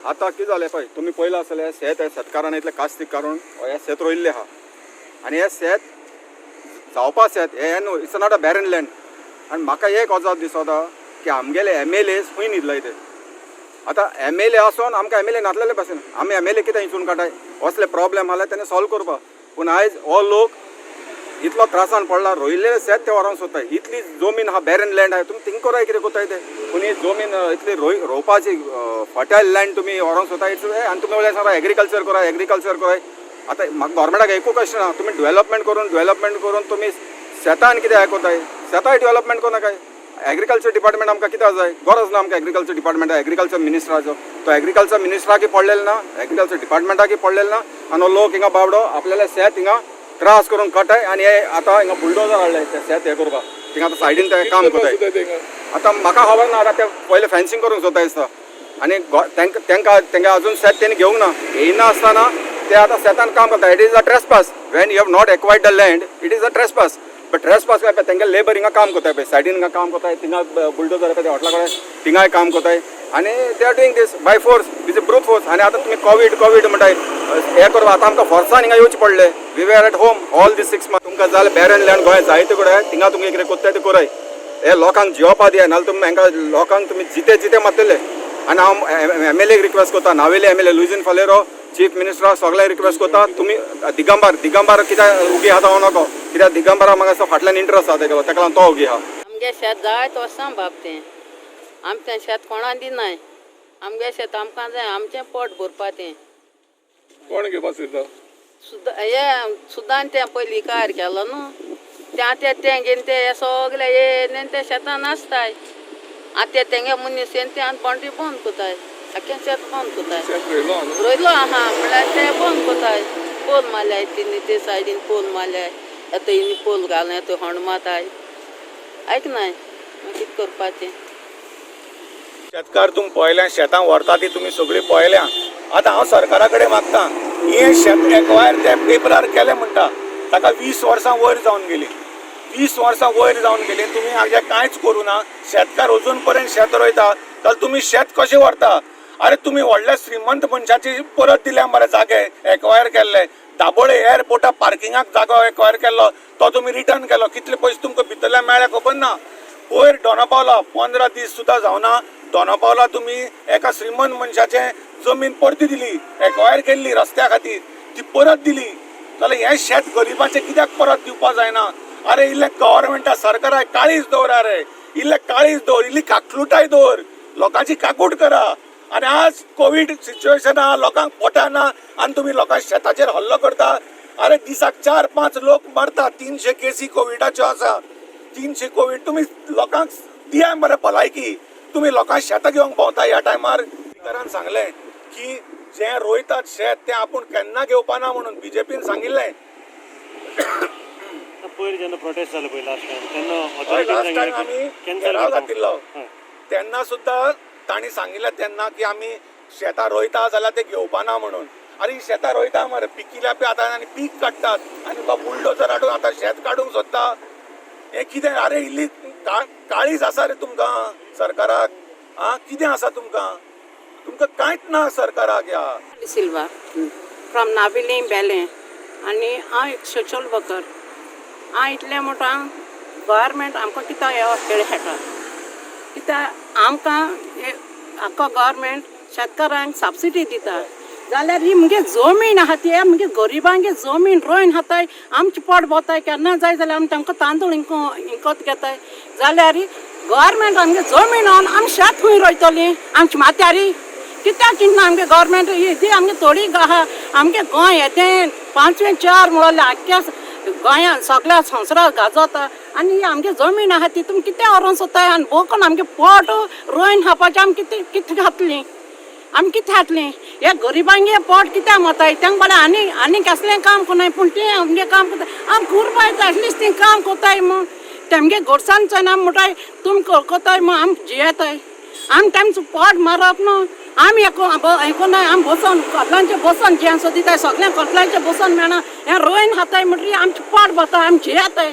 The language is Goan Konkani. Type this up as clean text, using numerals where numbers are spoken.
आतां कितें जालें पळय, तुमी पळयलां आसतलें, शेत हे शेतकारान इतलें कास्तीक काडून हें शेत रोयिल्लें आहा आनी हें शेत जावपा शेत हें न्हू, it's not a barren land. आनी म्हाका एक अजाप दिसता की आमगेले एम एल एस खंय न्हिदलाय ते. आतां एम एल ए आसोन आमकां एम एल ए नासलेले भाशेन. आमी एम एल ए कितें हिंचून काडटाय? असले प्रॉब्लेम आसल्यार तेणें सॉल्व करपा. पूण आयज हो लोक इतलो त्रासान पडला, रोयिल्लें शेत ते व्हरोंक सोदताय. इतली जमीन आहा, बॅरन लँड आहा, तुमी थिंक कराय कितें करताय ते. पूण ही जमीन इतली रोवपाची फर्टायल लँड तुमी व्हरोंक सोदताय. It's आनी तुमी वयल्यान सांगता, एग्रीकल्चर कराय, एग्रीकल्चर कराय. आतां म्हाका गव्हर्मेंटाक एकूय क्वेश्चन आहा, तुमी डेव्हलपमेंट करून तुमी शेतान कितें हें करताय? शेताय डेव्हलपमेंट करनाकाय. एग्रीकल्चर डिपार्टमेंट आमकां कित्याक जाय? गरज ना आमकां एग्रीकल्चर डिपार्टमेंट. एग्रीकल्चर मिनिस्टराचो तो एग्रीकल्चर मिनिस्टराकय पडलेलो ना, एग्रीकल्चर डिपार्टमेंटाकय पडलेलो ना. आनी हो लोक हिंगा बाबडो आपल्याले शेत हिंगा त्रास करून काडटाय. आनी हे आतां हिंगा बुलडोजर हाडले ते शेत हें करपाक. थिंगा आतां सायडीन ते काम करताय. आतां म्हाका खबर ना, आतां ते पयले फेन्सिंग करूंक सोदता दिसता. आनी तांकां अजून शेत तेणी घेवंक ना. येयना आसतना ते आतां शेतान काम करता. It is a trespass. When you have not acquired the land, it is a trespass. But trespass काय, तेंगे लेबर हिंगा काम करताय पळय, सायडीन हिंगा काम करताय. थिंगा बुलडोजर पळय, हॉटला कडेन थिंगाय काम करताय. आनी they are doing this by force, with brute force. आनी आतां तुमी कोवीड कोवीड म्हणटाय, हें करपा आतां आमकां फोर्सान हिंगा येवचें पडलें. We were at home all these 6 month. तुमकां जाल्यार बॅरन लँड गोंय जायते कडेन, थिंगा तुमी कितें करताय तें कराय. हे लोकांक जियोपा दिया, नाजाल्यार तुमी हांकां लोकांक तुमी जिते जिते मारतले. आनी हांव एम एल एक रिक्वेस्ट करता, नावेली M L A Luizinho Faleiro, chief मिनिस्टराक सगळ्यांक रिक्वेस्ट करता, तुमी दिगंबर दिगंबर कित्याक उगी आहा जावं नको. कित्याक दिगंबरा म्हाका दिसता फाटल्यान इंट्रस्ट आसा तेगेलो, तेका लागून तो उगी आहा. आमगे शेत जायत वर्सां बाब तें. आमी तें शेत कोणा दिनाय. आमगे शेत आमकां जाय, आमचें पोट भरपा तें. कोण घेवपा सोदता? सुद्दां हे सुद्दां तें पयलीं कार केलो न्हू तें तें तें घेवन ते हे सगळे येयले, ते शेतान आसताय. आतां ते तेंगे मनीस येवन ते आतां बाउंड्री बंद करताय, आख्खें शेत बंद करताय. शेत रोयलो आहा न्हू? रोयलो आहा म्हणल्यार ते बंद करताय. पोल मारल्याय तिनी, ते सायडीन पोल मारल्याय. आतां हिनी पोल घालून थंय होंड मारताय. आयकनाय, मागीर कितें करपाचें? शेतकार तुमी पळयल्या, शेतां व्हरता ती तुमी सगळीं पळयल्या. आतां हांव सरकारा कडेन मागता, हें शेत एक्वायर ते पेपरार केलें म्हणटा, ताका 20 वर्सां वयर जावन गेली. 20 वर्सां वयर जावन गेली, तुमी हाजें कांयच करूं ना. शेतकार अजून पर्यंत शेत रोयता जाल्यार तुमी शेत कशें व्हरता? अरे, तुमी व्हडल्या श्रीमंत मनशाची परत दिल्या मरे जागे एक्वायर केल्ले. दाबोळे एअरपोर्टा पार्किंगाक जागो एक्वायर केल्लो, तो तुमी रिटर्न केलो. कितले पयशे तुमकां भितरल्यान मेळ्ळे खबर ना. पयर दोना पावला, 15 दीस सुद्दां जावना, दोना पावला तुमी एका श्रीमंत मनशाचे जमीन परती दिली. एक्वायर केल्ली रस्त्या खातीर, ती परत दिली. जाल्यार हें शेत गरिबाचें कित्याक परत दिवपा जायना? अरे, इल्लें गव्हर्मेंटा सरकाराक काळीज दवर रे, इल्लें काळीज दवर, इल्ली काकलुटाय दवर, लोकांची काकूट करा. आनी आज कोवीड सिच्युएशन आहा, लोकांक पोटा ना आनी तुमी लोकांक शेताचेर हल्लो करता. अरे, दिसाक चार पांच लोक मरता. 300 केसी कोविडाच्यो आसा, 300 कोवीड. तुमी लोकांक दिया मरे भलायकी. तुमी लोकांक शेतां घेवंक भोंवता ह्या टायमार. स्पिकरान सांगलें की जें रोयतात शेत तें आपूण केन्ना घेवपा ना म्हणून बीजेपीन सांगिल्लें. पयर जेन्ना प्रोटेस्ट जालो पळय लास्ट टायम, तेन्ना हय, लास्ट टायम आमी कॅन्सल घेराव घातिल्लो. तेन्ना सुद्दां तांणी सांगिल्लें तेन्ना की आमी शेतां रोयता जाल्यार ते घेवपा ना म्हणून. आनी शेतां रोयता मरे, पिकिल्या पळय आतां आनी पीक काडटात आनी तो बुलडोजर हाडून आतां शेत काडूंक सोदता. हें कितें? अरे, इल्ली काळीज आसा रे तुमकां सरकाराक? आं, कितें आसा तुमकां? तुमकां कांयच ना सरकाराक ह्या. सिल्वा फ्रॉम नावेली, बेलें. आनी हांव एक सोशल वर्कर. हांव इतलें म्हणटा, गव्हर्मेंट आमकां कित्याक हे खेळ खेळटा कित्याक? आमकां आख्खो गव्हर्मेंट शेतकारांक सबसिडी दिता जाल्यार ही मुगे जमीन आहा ती मुगे गरिबांगे जमीन रोयन खाताय, आमचें पोट भोताय. केन्ना जाय जाल्यार आमी तांकां तांदूळ इंकत घेताय. जाल्यार गव्हर्मेंट आमगे जमीन हाडून आमी शेत खंय रोयतलीं? आमच्या माथ्यारी कित्याक चिंतना आमगे गव्हर्मेंट? ही ती आमगे थोडी आहा. आमगे गोंय हें तें पांचवें चार म्हणल्यार आख्ख्या गोंयांत सगळ्या संवसाराक गाजोता. आनी ही आमगे जमीन आहा ती तुमी कितें व्हरोन सोदताय? आनी बोकून आमगे पोट रोयन खावपाचें आमी कितें कितें खातलीं? आमी कितें खातलीं? हे गरिबांगे पोट कित्याक मारताय? तांकां बरें आनी आनी कसलें काम करनाय, पूण तें आमगे काम करताय. आमी कुरपाय एटलिस्ट तीं काम करताय म्हूण तेमगे गोडसान चोयना. आमी म्हणटाय, तुमी करताय म्हूण आमी जियेताय. आमी तेमचो पोट मारप न्हू. आमी आयकोनाय. आमी बसोन कोतलांचें बसोन जेवण सोदिताय. सगळ्यांक कोतलांचें बसोन मेळना. हें रोयन खाताय म्हणटकीर आमचें पोट भरता, आमी जियेताय.